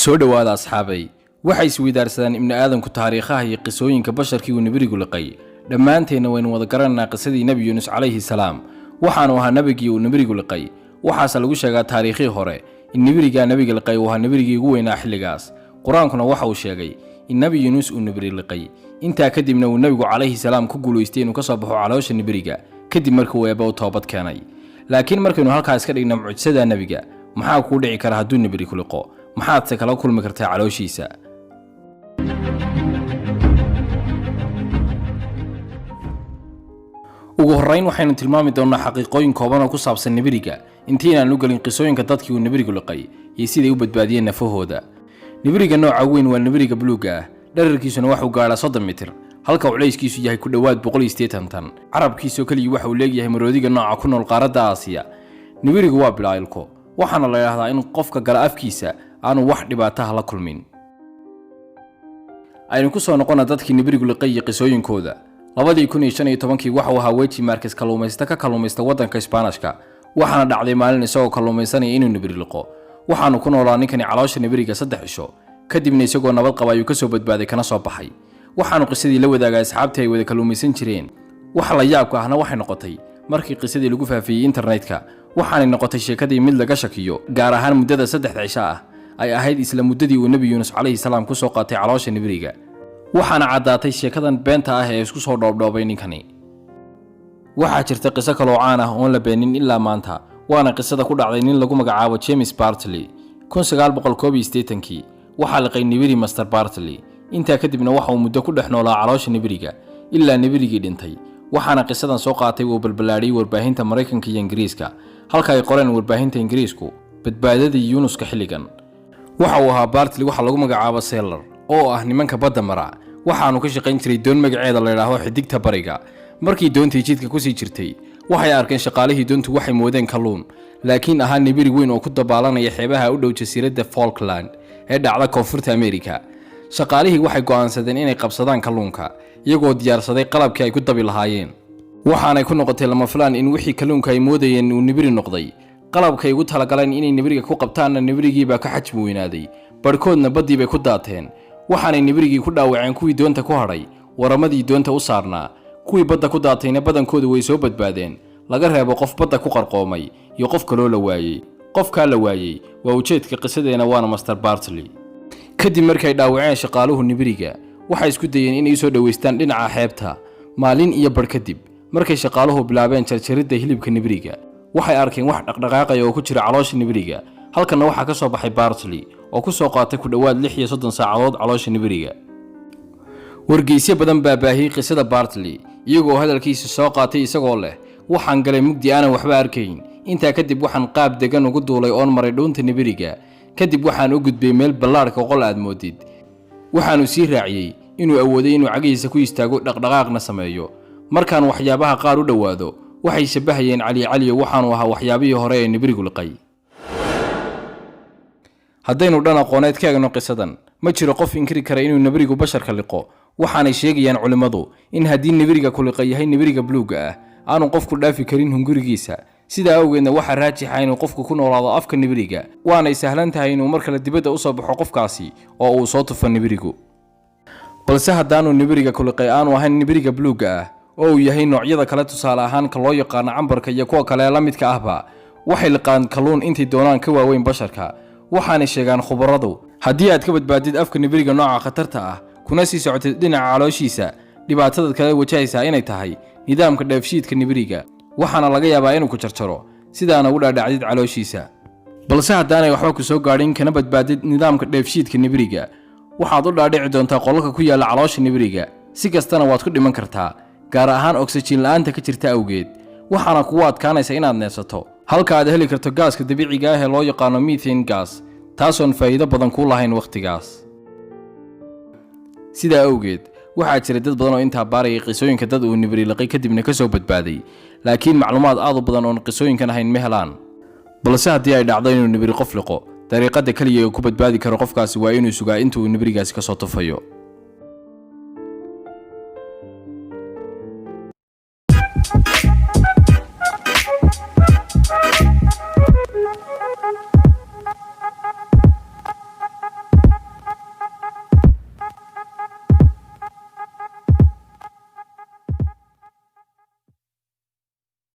Soo dhowaada, asxaabay. Waxay isweydaarsadaan ibni aadamku taariikhaha iyo qisooyinka basharkii uu nebigu liqay. Dhammaanteenna waynu wada garanaynaa qisadii Nebi Yuunus calayhi salaam. Waxaanu ahaa nebigii uu nebigu liqay. Waxaase lagu sheegaa taariikhii hore in nebigaa nebiga liqay uu ahaa nebigii ugu weynaa xilligaas. Qur-aankuna waxa uu sheegay in Nebi Yuunus uu nibiri liqay, intaa kadibna uu nebigu calayhi salaam ku guulaystay inuu ka soo baxo caloosha nibiriga kadib markii uu Eebba u toobad keenay. Laakiin markaynu halkaa iska dhigna mucjisada nebiga, maxaa kuu dhici kara hadduu nibiri ku liqo? Maxaadse kala kulmi kartaa calooshiisa? Ugu horrayn, waxaynu tilmaami doonnaa xaqiiqooyin kooban oo ku saabsan nibiriga intiinaan u gelin qisooyinka dadkii uu nibirigu liqay iyo siday u badbaadiyeen nafahooda. Nibiriga nooca weyn waa nibiriga buluugga ah. Dherarkiisuna waxuu gaadhaa 30 mitir, halka culayskiisu yahay ku dhowaad 180 tan. Carabkiisoo keligii waxa uu leegyahay maroodiga nooca ku nool qaaradda Aasiya. Nibirigu waa bilaa ilko, waxaana la idhaahdaa in qofka gala afkiisa aanu wax dhibaataha la kulmin. Aynu ku soo noqona dadkii nibirigu liqay iyo qisooyinkooda. 2015-kii waxau ahaa Weji Markes kalluumaysta ka kalluumaysta waddanka Isbaanishka. Waxaana dhacday maalin isagoo kalluumaysanaya inuu nibiri liqo. Waxaanu ku noolaa ninkani caloosha nibiriga 3 cisho, kadibna isagoo nabad qaba ayuu ka soo badbaaday kana soo baxay. Waxaanu qisadii la wadaagaa asxaabtii ay wada kalluumaysan jireen. Waxa la yaabka ahna waxay noqotay markii qisadii lagu faafiyey internetka, waxaanay noqotay sheekadii mid laga shakiyo, gaar ahaan muddada 3-da cisho ah ay ahayd isla muddadii uu Nebi Yuunus calayhi salaam ku soo qaatay caloosha nibiriga. Waxaana caddaatay sheekadan beenta ah ee isku soo dhoobdhoobay ninkani. Waxaa jirta qiso kaloo caan ah oon la beenin ilaa maanta, waana qisada ku dhacday nin lagu magacaabo James Bartley. 1981-kii waxaa liqay nibiri Master Bartley. Intaa kadibna waxa uu muddo ku dhex noolaa caloosha nibiriga ilaa nibirigii dhintay. Waxaana qisadan soo qaatay uu balballaadhiyey warbaahinta Maraykanka iyo Ingiriiska, halka ay qoreen warbaahinta Ingiriisku "Badbaadadii Yuunuska xilligan". Waxa uu ahaa Bartley waxa lagu magacaabo sailor, oo ah nimanka badda mara. Waxaanu ka shaqayn jiray doon magaceeda la yidhaahdo Xidigta Bariga. Markii doontii jidka kusii jirtay, waxay arkeen shaqaalihii doontu waxay moodeen kalluun, laakiin ahaa nibiri weyn oo ku dabaalanaya xeebaha u dhow jasiiradda Falkland ee dhacda Koonfurta Amerika. Shaqaalihii waxay go'aansadeen inay qabsadaan kalluunka, iyagoo diyaarsaday qalabkii ay ku dabi lahaayeen. Waxaanay ku noqotay lama filaan in wixii kalluunka ay moodayeen uu nibiri noqday. Qalabkay ugu talagaleen inay nibiriga ku qabtaanna nibirigiibaa ka xajmi weynaaday. Barhkoodna baddii bay ku daateen, waxaanay nibirigii ku dhaawaceen kuwii doonta ku hadhay waramadii doonta u saarnaa. Kuwii badda ku daatayna badankoodu way soo badbaadeen, laga reebo qof badda ku qarqoomay iyo qof kaloo la waayey. Qofkaa la waayey waa ujeedka qisadeena, waana Master Bartley. Kadib markay dhaawaceen shaqaaluhu nibiriga, waxay isku dayeen inay u soo dhowaystaan dhinaca xeebta. Maalin iyo barh kadib, markay shaqaaluhu bilaabeen jarjaridda hilibka nibiriga, waxay arkeen wax dhaqdhaqaaqaya oo ku jira caloosha nibiriga. Halkanna waxaa ka soo baxay Bartley oo ku soo qaatay ku dhowaad 36 saacadood caloosha nibiriga. Wargeysyo badan baa baahiyey qisada Bartley, iyagoo hadalkiisa soo qaatay isagoo leh: "Waxaan galay mugdi aanan waxba arkayn. Intaa kadib waxaan qaab degan ugu duulay oon maray dhuunta nibiriga. Kadib waxaan u gudbay meel ballaadhka qol aad moodid." Waxaanu sii raaciyey inuu awooday inuu cagihiisa ku istaago, dhaqdhaqaaqna sameeyo. "Markaan waxyaabaha qaar u dhowaado, waxay shabbahayeen Cali Caliyo. Waxaanu ahaa waxyaabihii hore ee nibirigu liqay." Haddaynu dhan aqooneed ka eegno qisadan, ma jiro qof inkiri kara inuu nibirigu basharka liqo. Waxaanay sheegayaan culimmadu in haddii nibiriga ku liqa yahay nibiriga buluugga ah, aanu qofku dhaafi karin hungurigiisa. Sidaa awgeedna waxaa raajixa inuu qofku ku noolaado afka nibiriga, waanay sahlan tahay inuu mar kale dibadda u soo baxo qofkaasi oo uu soo tufo nibirigu. Balse haddaanu nibiriga kuliqay aanu ahayn nibiriga buluugga ah oo uu yahay noocyada kale, tusaale ahaan ka loo yaqaano cambarka iyo kuwa kale la midka ahba, waxay liqaan kalluun intay doonaan ka waaweyn basharka. Waxaanay sheegaan khubaradu, haddii aad ka badbaadid afka nibiriga nooca khatarta ah kuna sii socotid dhinaca calooshiisa, dhibaatadaad kala wajahaysaa inay tahay nidaamka dheefshiidka nibiriga, waxaana laga yaabaa inuu ku jarjaro sidaana ugu dhaadhacdid calooshiisa. Balse haddaanay waxba ku soo gaadhin kana badbaadid nidaamka dheefshiidka nibiriga, waxaad u dhaadhici doontaa qolalka ku yaalla caloosha nibiriga. Si kastana waad ku dhiman kartaa, gaar ahaan oksijiin la'aanta ka jirta awgeed, waxaana kugu adkaanaysa inaad neefsato, halka aad heli karto gaaska dabiiciga ah ee loo yaqaano methane gas, taasoon faa'iido badan kuu lahayn wakhtigaas. Sidaa awgeed, waxaa jira dad badan oo intaa baarayay qisooyinka dad uu nibiri liqay kadibna ka soo badbaaday, laakiin macluumaad aad u badan oon qisooyinkan ahayn ma helaan. Balse haddii ay dhacdo inuu nibiri qof liqo, dariiqada keliya ee ku badbaadi karo qofkaasi waa inuu sugaa inta uu nibirigaasi ka soo tufayo.